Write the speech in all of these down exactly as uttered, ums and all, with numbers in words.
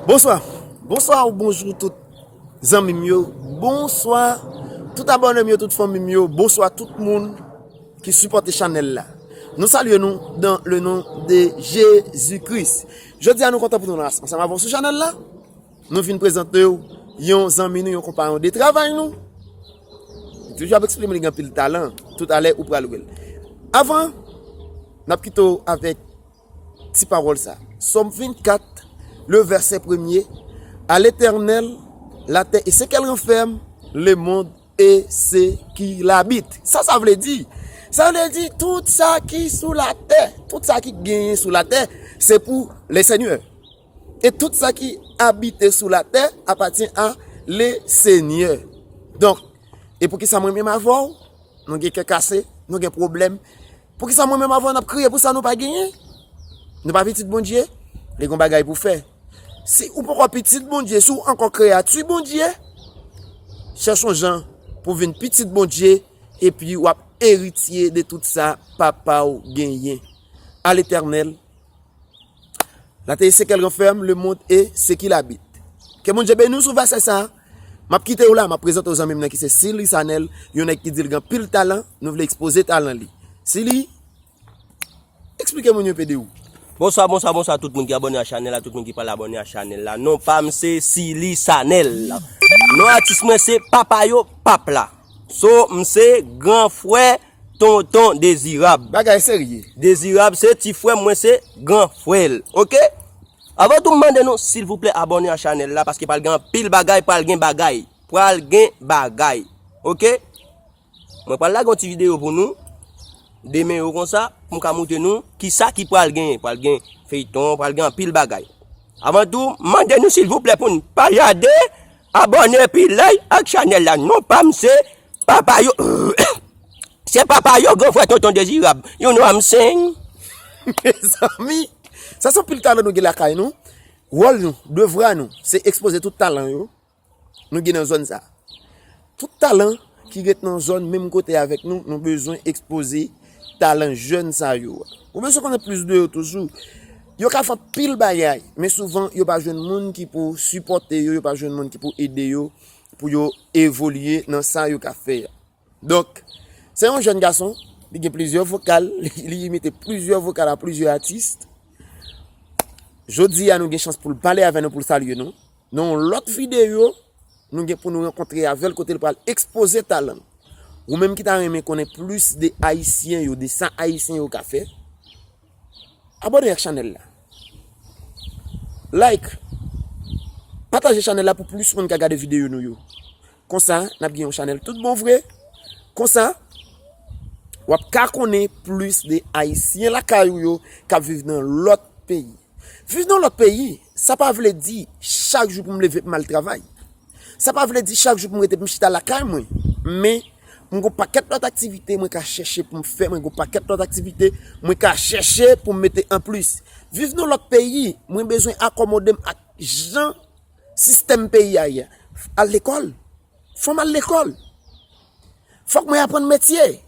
Bonswa. Bonswa ou bonjou tout zanmi m yo. Bonswa tout abòne m yo, tout fanmi m yo. Bonswa tout moun ki sipòte chanèl la. Nou salye nou dans le nom de Jésus-Christ. Jodi a nou kontan pou nou la ansanm avè w sou chanèl la. Nou vin prezante w yon zanmi nou, yon konpayon de travay nou. Li toujou ap eksprime li gen anpil talan. Toutalè ou pral wè l. Avan, n ap kite w avèk ti pawòl sa. Sòm vennkat, le vèsè premye, à l'Éternel la terre et ce qu'elle renferme, le monde et ceux qui l'habitent. Sa sa vle di? Sa vle di tout sa ki sou latè, tout sa ki genyen sou latè, se pou le Senyè. E tout sa ki abite sou latè apatyen a le Senyè. Donk, e poukisa mwen menm avè w, nou gen kè kase, nou gen pwoblèm? Poukisa mwen menm avè w n ap kriye pou sa nou pa genyen? Nou pa pitit Bondye? Li gen bagay pou fè. Si ou poko pitit Bondye, si ou ankò kreyati Bondye, chèche yon jan pou vin pitit Bondye, epi w ap eritye de tout sa papa w genyen. À l'Éternel la terre et ce qu'elle renferme, le monde et ceux qui l'habitent. Ke Bondye beni w sou vèsè sa. M ap kite w la, m ap prezante w zanmi m nan ki se Sili Sanèl, yon nèg ki di l gen anpil talan, nou vle ekspoze talan li. Sili, eksplike moun yo pe de ou. Bonswa, bonswa, bonswa tout moun ki abòne a chanèl la, tout moun ki pral abòne a chanèl la. Non pa m se Sili Sanèl. Non atis mwen se Papayo Pap la. So, m se gran frè Tonton Dezirab. Bagay serye. Dezirab se ti frè m, mwen se gran frè l. Oke? Avan tou, m mande nou, silvouplè, abòne a chanèl la, paske pral gen anpil bagay, pral gen bagay, pral gen bagay. Oke? Mwen pral lage yon ti videyo pou nou, demen yo konsa, pou m ka montre nou kisa ki pral genyen. Pral gen feyton, pral gen anpil bagay. Avan tou, m mande nou, silvouplè, pou n pa jade, abòne epi like ak chanèl la. Non pa m se Papayo, se Papayo, gran frè Tonton Dezirab. You know what I'm saying? Mezanmi, sa se anpil talan nou gen lakay nou. Wòl nou, devwa nou, se ekspoze tout talan yo nou gen nan zòn sa. Tout talan ki ret nan zòn menm kote avèk nou, nou bezwen ekspoze talan jèn sa yo a. Ou bezwen konnen plis de yo toujou. Yo ka fè anpil bagay, men souvan yo pa jwenn moun ki pou sipòte yo, yo pa jwenn moun ki pou ede yo, pou yo evolye nan sa yo ka fè a. Donk, se yon jèn gason, li gen plizyè vokal, li, li imite plizyè vokal a plizyè atis. Jodi a, nou gen chans pou l pale avè nou, pou l salye nou. Nan yon lòt videyo, nou gen pou nou rankontre avè l kote l pral ekspoze talan l. Ou menm ki ta renmen konnen plis de Ayisyen yo, de sa Ayisyen yo ka fè, abòne ak chanèl la. Like, pataje chanèl la pou plis moun ka gade videyo nou yo. Konsa, n ap gen yon chanèl tout bon vre. Konsa, w ap ka konnen plis de Ayisyen lakay ou yo k ap viv nan lòt peyi. Viv nan lòt peyi, sa pa vle di chak jou pou m leve pou m al travay. Sa pa vle di chak jou pou m rete pou m chita lakay mwen. Men, mwen gen yon pakèt lòt aktivite mwen ka chèche pou m fè, mwen gen yon pakèt lòt aktivite mwen ka chèche pou m mete anplis. Viv nan lòt peyi, mwen bezwen akomode m ak jan sistèm peyi a ye. Al lekòl. Fò m al lekòl. Fòk mwen aprann metye.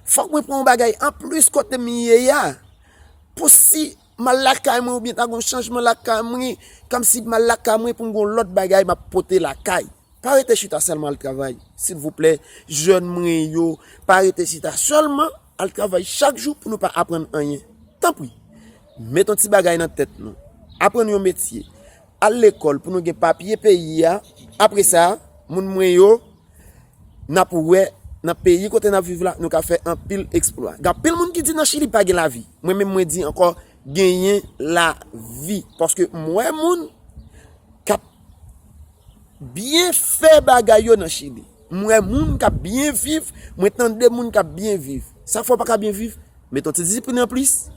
Fòk mwen pran yon bagay anplis kote m ye a. Pou si m al lakay mwen oubyen ta gen yon chanjman lakay mwen, kòmsi m al lakay mwen pou m gen yon lòt bagay m ap pote lakay. Pa rete chita sèlman al travay, silvouplè, jèn mwen yo, pa rete chita sèlman al travay chak jou pou nou pa aprann anyen. Tanpri, met yon ti bagay nan tèt nou. Aprann yon metye. Al lekòl pou nou gen papye peyi a. Apre sa, moun mwen yo, n ap wè nan peyi kote n ap viv la, nou ka fè anpil eksplwa. Gen anpil moun ki di nan Chili pa gen lavi. Mwen menm mwen di ankò, genyen lavi. Paske m wè moun k ap byen fè bagay yo nan Chili. M wè moun k ap byen viv, mwen tande moun k ap byen viv. Sa fè w pa ka byen viv? Met yon ti disiplin anplis,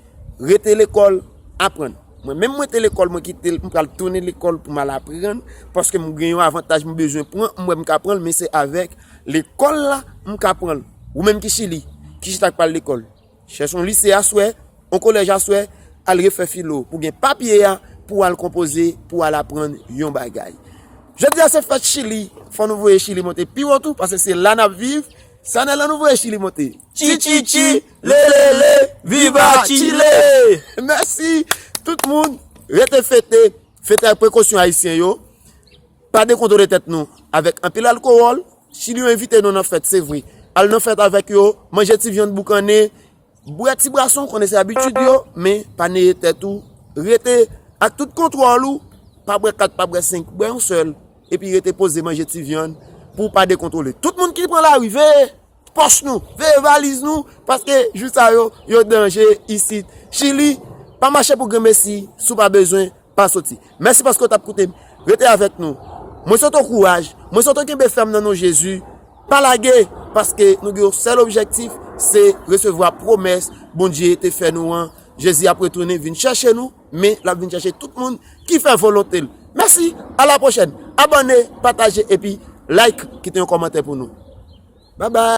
rete lekòl, aprann. Mwen menm mwen te lekòl, mwen kite l, m pral tounen lekòl pou m al aprann, paske m gen yon avantaj m bezwen pran, m wè m ka pran l, men se avèk lekòl la m ka pran l. Ou menm ki Chili, ki chita k pral lekòl, chèche yon lise aswè, yon kolèj aswè, al refè filo pou gen papye a, pou al konpoze, pou al aprann yon bagay. Jodi a se fèt Chili, fò nou voye Chili monte pi wo tou, paske se la n ap viv. Sanèl, ann nou voye Chili monte. Chi, chi, chi, le, le, le, viva Chile! Mèsi tout moun, rete fete. Fete ak prekosyon, Ayisyen yo. Pa dekontwole tèt nou avèk anpil alkowòl. Chili yo envite nou nan fèt, se vre. Al nan fèt avèk yo, manje ti vyann boukannen, bwè ti bwason, konnen se abitid yo, men pa neye tèt ou. Rete ak tout kontwòl ou, pa bwè kat, pa bwè senk, bwè yon sèl, epi rete poze, manje ti vyann pou w pa dekontwole. Tout moun ki pran lari, veye pòch nou, veye valiz nou, paske jou sa yo, yo danje isit. Chili, pa mache pou granmesi, si w pa bezwen, pa soti. Mèsi paske w t ap koute m. Rete avèk nou. Mwen swete w kouraj. Mwen swete w kenbe fèm nan non Jezi. Pa lage, paske nou gen yon sèl objektif, se resevwa pwomès Bondye te fè nou an. Jezi ap retounen vin chèche nou, men l ap vin chèche tout moun ki fè volonte l. Mèsi, a la pwochèn. Abòne, pataje epi like, kite yon kòmantè pou nou. Babay.